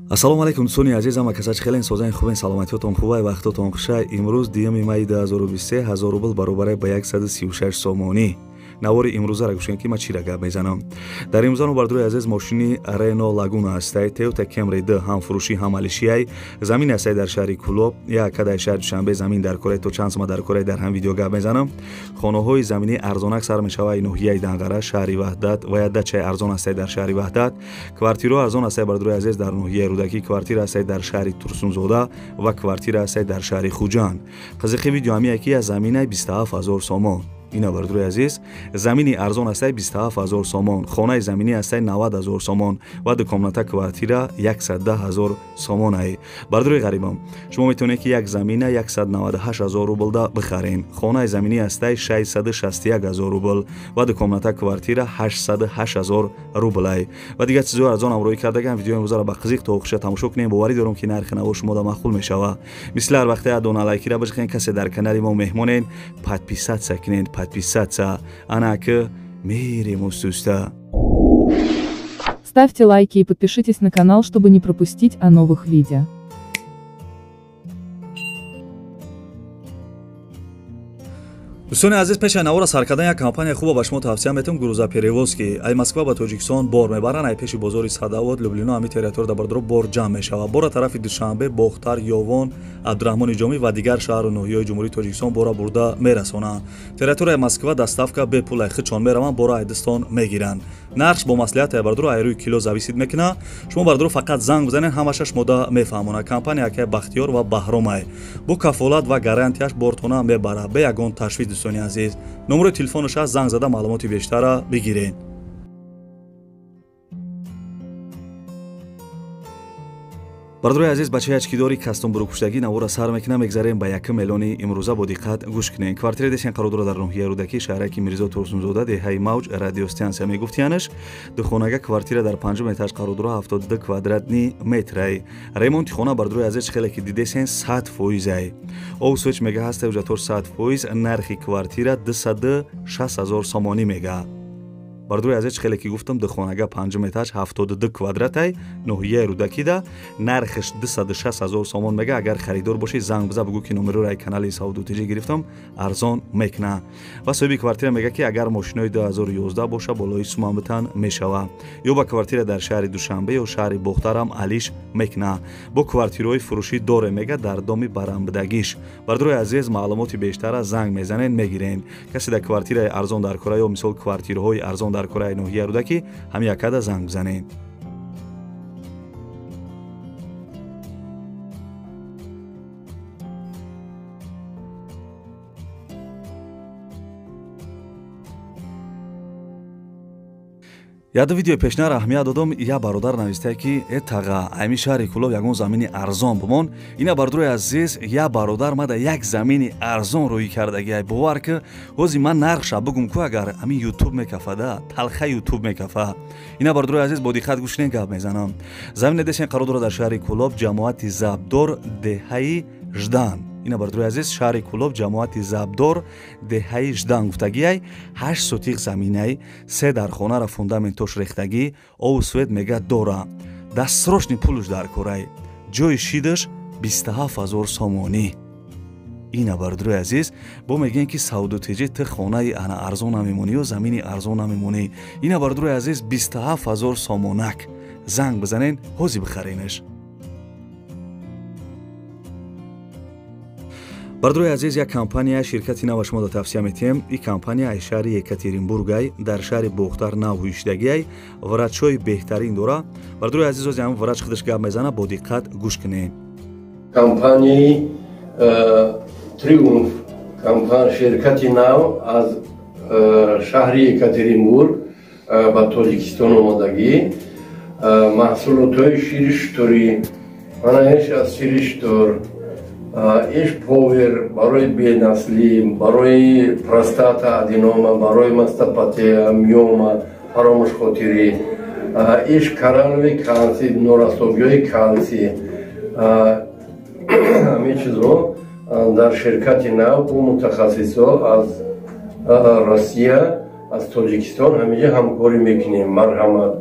Ассалому алайкум дӯстони азиз, ҳама касач хелен созани хубен, саломатиётон хубай, вақтотон хушай. Имрӯз 2 майи 2023, 1000 рубл баробаре ба 136 сомонӣ. Навори имрӯзаро гӯш кунед, ки ман чиро гап мезанам. Дар имрӯза бардори азиз мошини Рено Лагуна ҳастай, Toyota Camry 2 ҳам фурӯшӣ ҳам алишияй. Замин ҳастай дар шаҳри Кулоб, як дар шаҳри Душанбе замин дар кораи, то чанд сома дар кораи дар ҳам видео гап мезанам. Хонаҳои заминӣ арзонак сар мешавад ноҳияи Данғара, шаҳри Ваҳдат ва як дачаи арзон ҳастай дар шаҳри Ваҳдат. Квартираҳо арзон ҳастай бардори азиз дар ноҳияи Рӯдакӣ, квартира ҳастай дар шаҳри Турсунзода ва квартира ҳастай дар шаҳри Хуҷанд. Қизиқи видео ҳамие ки аз заминаи 27000 сомон. Ина бардори азиз, замини арзон ҳастай 27000 сомон, хонаи заминӣ ҳастай 90000 сомон ва дукомната квартира 110000 сомон ай. Бардори ғарибам, шумо метавонед ки як замина 198000 рублда бихарен. Хонаи заминӣ ҳастай 661000 рубл ва дукомната квартира 808000 рубл ай. Ва дигар чизҳои арзон ҳамроҳӣ кардагам. Видеои имрӯзаро ба қизиқ то охиша тамошо кунем. Боварӣ дорам ки нархи наво шумода маъқул мешавад. Мисли ҳар вақте як дона лайкира бижиқен, касе дар канали мо меҳмонен, подписаться кунед, подписаться. Анака мерим устуста. Ставьте лайки и подпишитесь на канал, чтобы не пропустить о новых видео. Дӯстони азиз, пеш аз навора сар кардан як компания хуба ба шумо тавсия метавам, грузоперевозки. Ай Москва ба Тоҷикистон бор мебаранд, ай пеши бозори Садавод, Люблино, ҳами территория бардоро бор ҷамъ мешавад. Бора тарафи Душанбе, Бохтар, Ёвон, Абдураҳмони Ҷомӣ ва дигар шаҳру ноҳияҳои Ҷумҳурии Тоҷикистон бора бурда мерасонанд. Территорияи Москва доставка бепул, ай худшон мераванд, бора айдистон мегиранд. Нархш бо маслиҳат ай бардоро ай рӯи кило зависит мекунад. Шумо бардоро фақат занг бизанед, ҳамаша шумода мефаҳмонад. Компания акай Бахтиёр ва Баҳромай. Бо кафолат ва гарантияш бортона мебарад, бе ягон ташвиш. Дӯстони азиз, номерои телефонаш аст, занг зада маълумоти бештарро бигиред. Бардорои азиз, бачаи ачкидори кастомбурукуштагӣ навора сар мекунам. Мегзарем ба якум эълони имрӯза, бо диққат гӯш кунед. Квартира десен қарор дорад дар ноҳияи Рӯдакӣ, шаҳраки Мирзо Турсунзода, деҳаи Мавҷ, радиостансия мегуфтиянаш. Духонага квартира дар панҷум этаж қарор дорад, 72 квадратни метрай. Ремонти хона бардорои азиз хеле ки дидесен 100% ай. Овсвеч мега ҳаста уҷатор 100%, нархи квартира 260 000 сомонӣ мега. Бардори азиз, хеле ки гуфтам, духонага панҷум этаж 72 квадратай, ноҳияи Рӯдакида, нархаш 260 000 сомон мега. Агар харидор бошӣ, занг биза, бугӯ ки номероро ай канали Сауду ТЖ гирифтам, арзон мекуна. Ва соҳиби квартира мега ки агар мошинои 2011 боша, болои суман битан мешава. Ё ба квартира дар шаҳри Душанбе ё шаҳри Бохтарам алиш мекуна. Бо квартираҳои фурӯшӣ доре мега дар доми барамбудагиш. Бардори азиз, маълумоти бештара занг мезанед, мегирен. Касе дар квартираи арзон дар кора ё мисол квартираҳои арзон дар кораи ноҳияи Рӯдакӣ, ҳам якада занг бизанед. Яду видеои пешнара аҳамият додам, як бародар навистае ки э таға, ами шаҳри Кулоб ягон замини арзон бимон. Ина бардорои азиз, як бародар мада як замини арзон рӯй кардагиай. Бовар ки ҳози ман нархша бигум ку, агар ами ютуб мекафада, талха ютуб мекафа. Ина бардорои азиз, бо диққат гӯш кунед, гап мезанам. Замине десен қарор дорад дар шаҳри Кулоб, ҷамоати Забдор, деҳаи Ждан. Ина бардорои азиз, шаҳри Кулоб, ҷамоати Забдор, деҳаи Ждан гуфтагиай, 8 сотиқ заминай, 3 дархонара фундаментош рехтагӣ, ову свет мега дора. Дастсрочни пулуш дар корай. Ҷои шидаш 27000 сомонӣ. Ина бардорои азиз, бо мегӯем ки Сауду ТЖ ты хонаи ана арзон намемонӣ ё замини арзон намемонӣ. Ина бардорои азиз, 27000 сомонак. Занг бизанен, ҳозир бихаренаш. Бардорои азиз, як компания ширкати нав шумо тавсия метиҳем. Ин компания ай шаҳри Екатеринбургай, дар шаҳри Бохтар нав ҳуйшидагиай, врачҳои беҳтарин дора. Бардорои азиз, ози ҳам врач худаш гап мезана, бо диққат гӯш кунед. Компанияи Триумф, ширкати нав аз шаҳри Екатеринбург ба Тоҷикистон омадагӣ, маҳсулотҳои шири шутурӣ, мана иш аз шири шутур, иш повер барои бенаслӣ, барои простата аденома, барои мастопатия, миома, фаромӯшхотирӣ, иш кораллови калсий, норасогиҳои калсий, ҳамин чизҳо дар ширкати нав бо мутахассисҳо аз Россия, аз Тоҷикистон ҳаминҷа ҳамкорӣ мекунем. Марҳамат.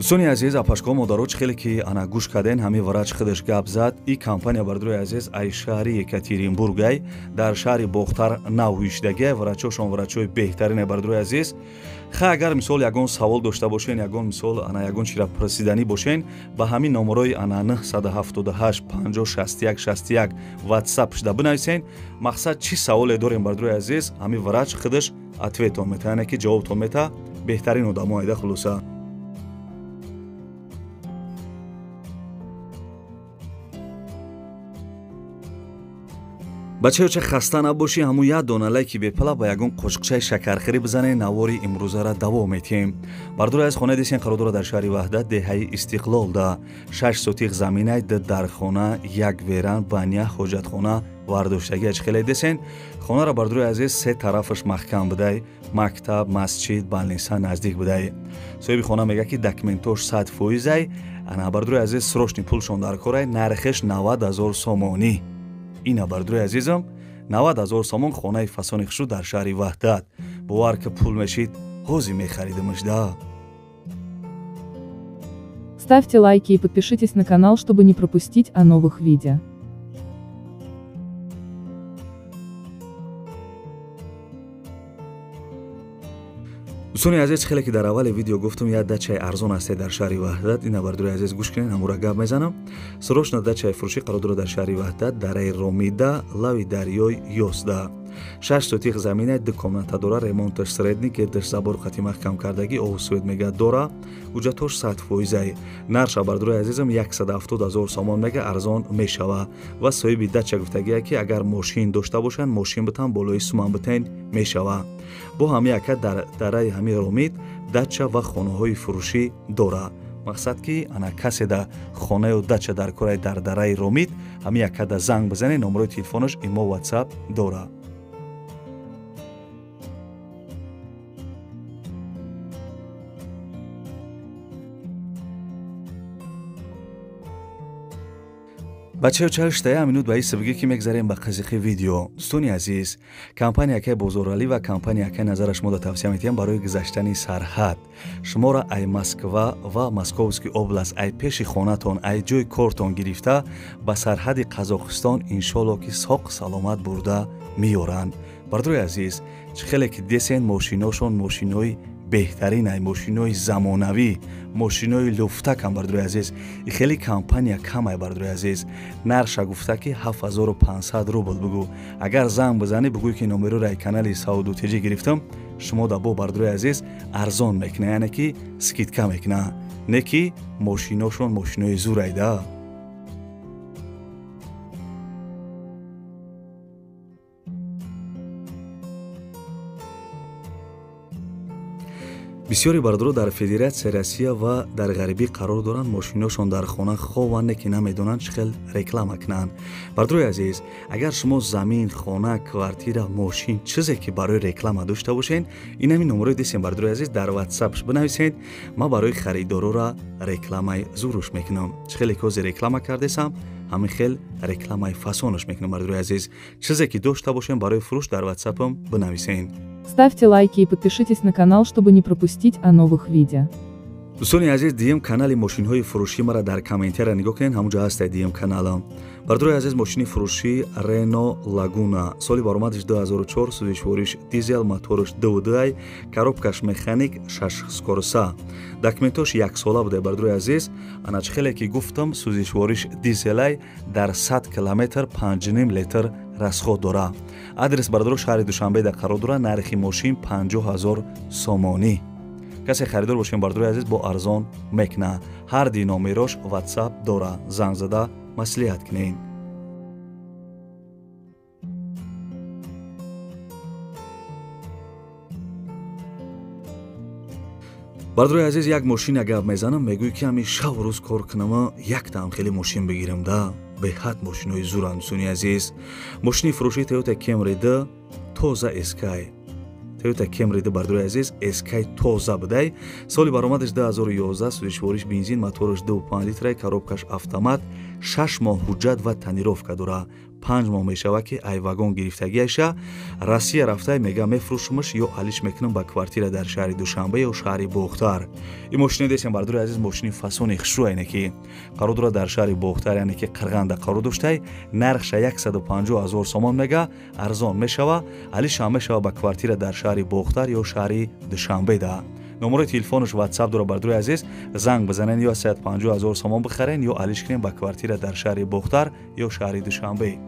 Дӯстони азиз, апашко модаро, чӣ хеле ки ана гӯш карден, ҳамин врач худаш гап зад. И компания, бардорои азиз, ай шаҳри Екатеринбургай, дар шаҳри Бохтар нав ҳишдагиай. Врачошон врачои беҳтарине, бардорои азиз. Ха, агар мисол ягон савол дошта бошен, ягон мисол ана ягон чира пурсиданӣ бошен, ба ҳамин номерои ана 978 50 61 61 WhatsApp шуда бинависен. Мақсад чӣ саволе дорем, бардорои азиз, ҳамин врач худаш ответон мета, яъне ки ҷавобтон мета. Беҳтарин одамо айда. Хулоса, бачаёча, хаста набошӣ, ҳамун як дона лайки бепала ба ягон қошиқчаи шакархӯрӣ бизанед. Навори имрӯзара давом метиҳем. Бардори аз хонаи десен қарор дорад дар шаҳри Ваҳдат, деҳаи Истиқлолда. 6 сотиқ заминай, ду дархона, як веран, баня, ҳоҷатхона вардоштагиач. Хеле десен хонара, бардори азиз, се тарафаш маҳкам будай, мактаб, масҷид, балниса наздик будай. Соҳиби хона мегӯяд, ки документош 100%-ай. Ана, бардори азиз, срочный пулшон дар корай. Нархеш 90 000 сомонӣ. Ина, бардори азизам, 90 000 сомон хонаи фасони хушрӯ дар шаҳри Ваҳдат. Бовар ки пул мешид, ҳозир мехаридимаш да. Ставьте лайки и подпишитесь на канал, чтобы не пропустить о новых видео. Дӯстони азиз, хеле ки дар аввали видео гуфтум, як дачаи арзон ҳасте дар шаҳри Ваҳдат. Ина, бардори азиз, гӯш кунед, ҳамура гап мезанам. Срочно дачаи фурӯшӣ қарор дорад дар шаҳри Ваҳдат, дараи Ромида, лави дарёи Ёсда. 6 сотиқ замина, ду комната дора, ремонташ средний, гирдаш забор қати маҳкам кардагӣ, обу свет мега дора, ҳуҷҷатош 100%. Нарша, бардорои азизам, 170 000 сомон мега, арзон мешава. Ва соҳиби дача гуфтагия, ки агар мошин дошта бошанд, мошин битан, болои суман битен мешава. Бо ҳами ака дар дараи ҳами Ромид дача ва хонаҳои фурӯшӣ дора. Мақсад ки ана касе да хонаю дача дар кораи дар дараи Ромид, ҳами ака да занг бизанед, номерои телефонаш имо, WhatsApp дора. Бачаё, чаштая минут ба иса бигӣ, ки мегзарем ба қазиқи видео. Дӯстони азиз, компания акай Бозоралӣ ва компания акай Назара шумо да тавсия метиҳам барои гузаштани сарҳад. Шуморо ай Москва ва Московский област, ай пеши хонатон, ай ҷои кортон гирифта ба сарҳади Қазоқистон иншолло ки соқ саломат бурда меёранд. Бардорои азиз, чӣ хеле ки десен, мошиношон мошинои беҳтарин ай, мошинои замонавӣ, мошинои луфтакам, бардорои азиз. И хеле компания камай, бардорои азиз. Нарша гуфта, ки 7500 рубл бугӯ. Агар занг бизанӣ, бугӯй, ки номероро ай канали Сауду Теҷӣ гирифтам, шумо да бо, бардорои азиз, арзон мекуна, яъне ки скидка мекуна. Не ки мошиношон мошинои зурайда. Бисёри бардоро дар Федератсияи Россия ва дар ғарибӣ қарор доранд, мошиношон дар хона хованд, ки намедонанд чӣ хел реклама кунанд. Бардорои азиз, агар шумо замин, хона, квартира, мошин, чизе ки барои реклама дошта бошед, инами номерои десем, бардорои азиз, дар WhatsApp бинависед. Ман барои харидорора рекламаи зуруш мекунам. Чӣ хеле ки ҳозир реклама кардесам, ҳамин хел рекламаи фасонаш мекунам, бардорои азиз. Чизе ки дошта бошем барои фурӯш, дар WhatsApp-ам бинависед. Ставьте лайки и подпишитесь на канал, чтобы не пропустить о новых видео. Дӯстони азиз, диюм канали мошинҳои фурӯшӣ мара дар комментария нигоҳ кунед, ҳамунҷо ҳаста диюм каналам. Бардорои азиз, мошини фурӯшӣ Рено Лагуна, соли баромадаш 2004, сӯзишвориш дизел, мотораш 2.2, коробкаш механик, 6 скороса. Документош яксола буда, бардорои азиз. Ана чӣ хеле ки гуфтам, сӯзишвориш дизелай, дар 100 километр 5,5 литр расход дора. Адрес, бардоро, шаҳри Душанбеда қарор дора. Нархи мошин 50 000 сомонӣ. Касе харидор бошем, бардорои азиз, бо арзон мекуна. Ҳар ди номерош WhatsApp дора, занг зада маслиҳат кунед. Бардорои азиз, як мошина гап мезанам, мегӯй, ки ҳамин шабу рӯз кор кунама, яктаам хеле мошин бигирам да. Беҳад мошинои зуранд, дӯстони азиз. Мошини фурӯшии Toyota Camry 2 тоза SK. Toyota Camry 2, бардорои азиз, SK тоза будай. Соли баромадаш 2011, сӯзишвориш бензин, мотораш 2.5 литрай, коробкаш автомат, 6 моҳ ҳуҷҷат ва тонировка дора. 5 моҳ мешава ки ай вагон гирифтагиаша Россия рафтай мега мефурӯшумаш ё алиш мекунам ба квартира дар шаҳри Душанбе ё шаҳри Бохтар. Ин мошини десем бардори азиз мошини фасони хушрӯ айне ки қарор дорад дар шаҳри Бохтар, яъне ки Қирғанда қарор доштай. Нархша 150 000 сомон мега, арзон мешава, алишам мешава ба квартира дар шаҳри Бохтар ё шаҳри Душанбе да. Номерои телефонаш WhatsApp дора бардори азиз, занг бизанен ё 150 000 сомон бихарен ё алиш кунен ба квартира дар шаҳри Бохтар ё шаҳри Душанбе.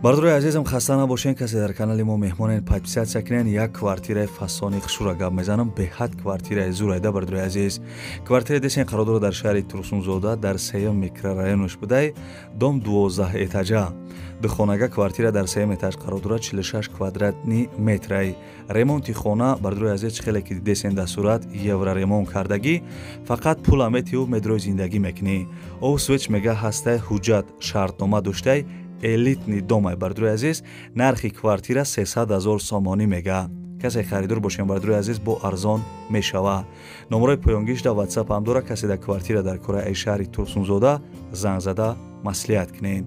Бардори азизам, хаста набошен, касе дар канали мо меҳмонен, подписатсия кунен. Як квартираи фасони хушура гап мезанам, беҳад квартираи зурайда бардори азиз. Квартираи десен қарор дорад дар шаҳри Турсунзода, дар сеюм микрорайонаш будай, дом 12 этажа. Духонага квартира дар сеюм этаж қарор дорад, 46 квадратни метрай. Ремонти хона бардори азиз чӣ хеле ки дидесен дар сурат евроремонт кардагӣ, фақат пула метиҳу медрои зиндагӣ мекунӣ. Ов свеч мега ҳастай, ҳуҷҷат шартнома доштай, элитный домай бардори азиз. Нархи квартира 300 000 сомонӣ мега. Касе харидор бошем бардори азиз бо арзон мешава. Номерои поёнгиш дар WhatsApp ҳам дора, касе дар квартира дар кораи шаҳри Турсунзода занг зада маслиҳат кунед.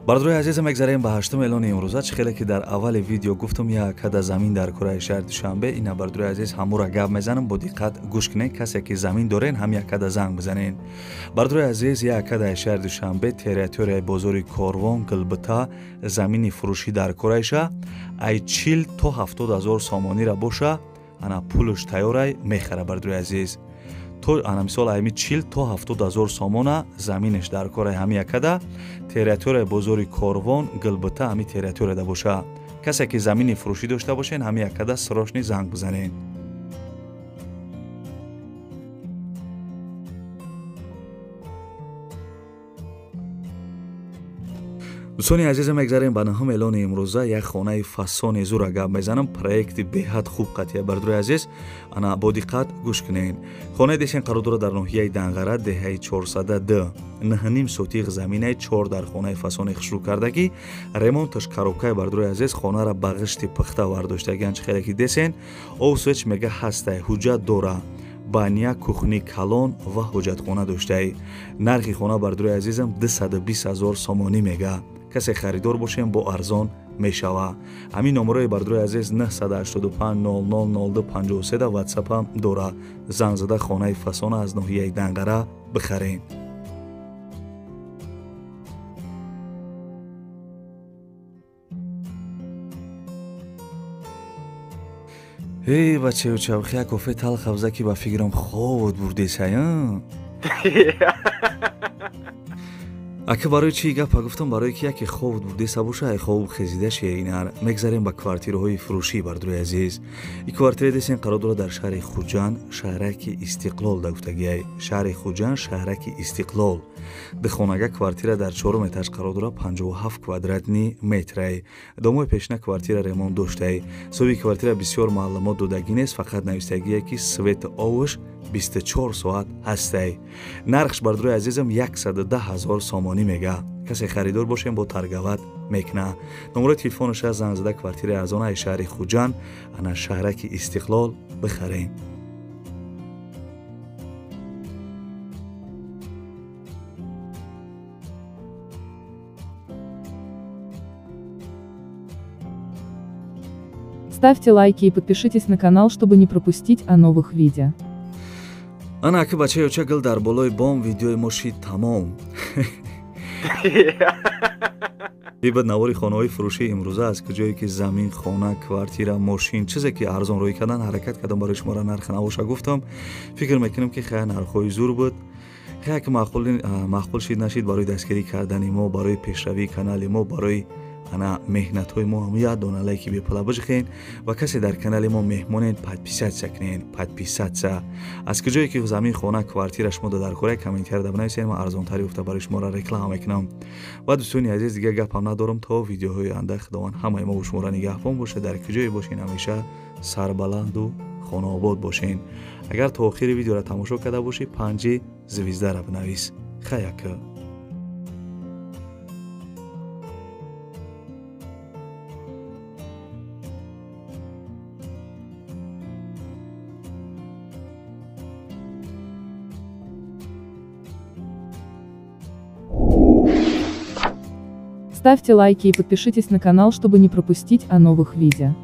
Бардорои азизам, мегзарем ба 8 эълони имрӯза. Чӣ хеле ки дар аввали видео гуфтам, як када замин дар кораи шаҳри Душанбе. Ина бардорои азиз ҳамура гап мезанам, бо диққат гӯш кунед. Касе ки замин дорен, ҳам як када занг бизанен. Бардорои азиз, як кадаи шаҳри Душанбе, территорияи бозори Корвон, Гулбита, замини фурӯшӣ дар кораиша ай 40 то 70 000 сомонира боша, ана пулш тайёрай мехара бардорои азиз. То ана мисол айми 40 то 70 000 сомона заминеш дар кораи ҳами якада, территорияи бозори Корвон, Гулбита, ҳами территорияда боша. Касе ки замини фурӯшӣ дошта бошен, ҳами якада срочно занг бизанен. Дӯстони азизам, мегзарем ба 9 эълони имрӯза. Як хонаи фасони зура гап мезанам, проекти беҳад хуб қатъия бардорои азиз, ана бо диққат гӯш кунед. Хонаи десен қарор дорад дар ноҳияи Данғара, деҳаи 402, 9,5 сотиғ заминаи 4 дар хонаи фасони хушрӯ кардагӣ. Ремонташ коробкаи бардорои азиз, хонара ба ғишти пухта вардоштагиан. Чӣ хеле ки десен овсвеч мега ҳастай, ҳуҷҷат дора, баня, кухни калон ва ҳоҷатхона доштай. Нархи хона бардорои азизам 220 000 сомонӣ мега. Касе харидор бошем, бо арзон мешава. Ҳамин номерои бардорои азиз 985 00 02 53 да WhatsApp ҳам дора. Занг зада хонаи фасона аз ноҳияи Данғара бихарен. Эй бачаё, чавхи як кофе талх авза ки ба фикрам ховот бурдесая. Ака барои чӣ гапа гуфтам? Барое ки яке ховот бурдеса боша, ай хов хезида шеринар. Мегзарем ба квартираҳои фурӯшӣ бардорои азиз. И квартира десен қарор дорад дар шаҳри Хуҷанд, шаҳраки Истиқлол да гуфтагиай. Шаҳри Хуҷанд, шаҳраки Истиқлол. Духонага квартира дар 4 этаж қарор дорад, 57 квадратни метрай. Домои пешина квартира ремонт доштай. Соҳиби квартира бисёр маълумот додагӣ нест, фақат навистагие ки свет овш 24 соат ҳастай. Нархш бардорои азизам 110 000 сомонӣ мега. Касе харидор бошем, бо торговат мекуна. Номерои телефонаш занг зада квартираи арзона ай шаҳри Хуҷанд, ана шаҳраки Истиқлол бихарем. Ставьте лайки и подпишитесь на канал, чтобы не пропустить о новых видео. Ана аки бачаё ча гил дар болои бом видеои мо шид тамом. Ибад навори хонаҳои фурӯшии имрӯза аст, ки ҷое ки замин, хона, квартира, мошин, чизе ки арзон рӯй кардан, ҳаракат кардам барои шуморо нарх навоша гуфтам. Фикр мекунам ки хая нархҳои зур буд. Хая ки маъқул шид нашид, барои дастгирӣ кардани мо, барои пешравии канали мо, барои Ана меҳнатҳои мо ҳам як дона лайки бепула бижихен ва касе дар канали мо меҳмонен, подписаться кунен, подписаться. Аз куҷое ки замин, хона, квартира шумо дар кора, комментарияда бинависен, ман арзонтар ёфта барои шуморо реклама мекунам. Ва дӯстони азиз, дигар гапам надорам. То видеоҳои оянда Худованд ҳамаи мо шуморо нигаҳбон бошад. Дар куҷое бошен, ҳамеша сарбаланду хонаобод бошен. Агар то охири видеоро тамошо карда бошӣ, панҷи звездара бинавис. Хаяка. Ставьте лайки и подпишитесь на канал, чтобы не пропустить о новых видео.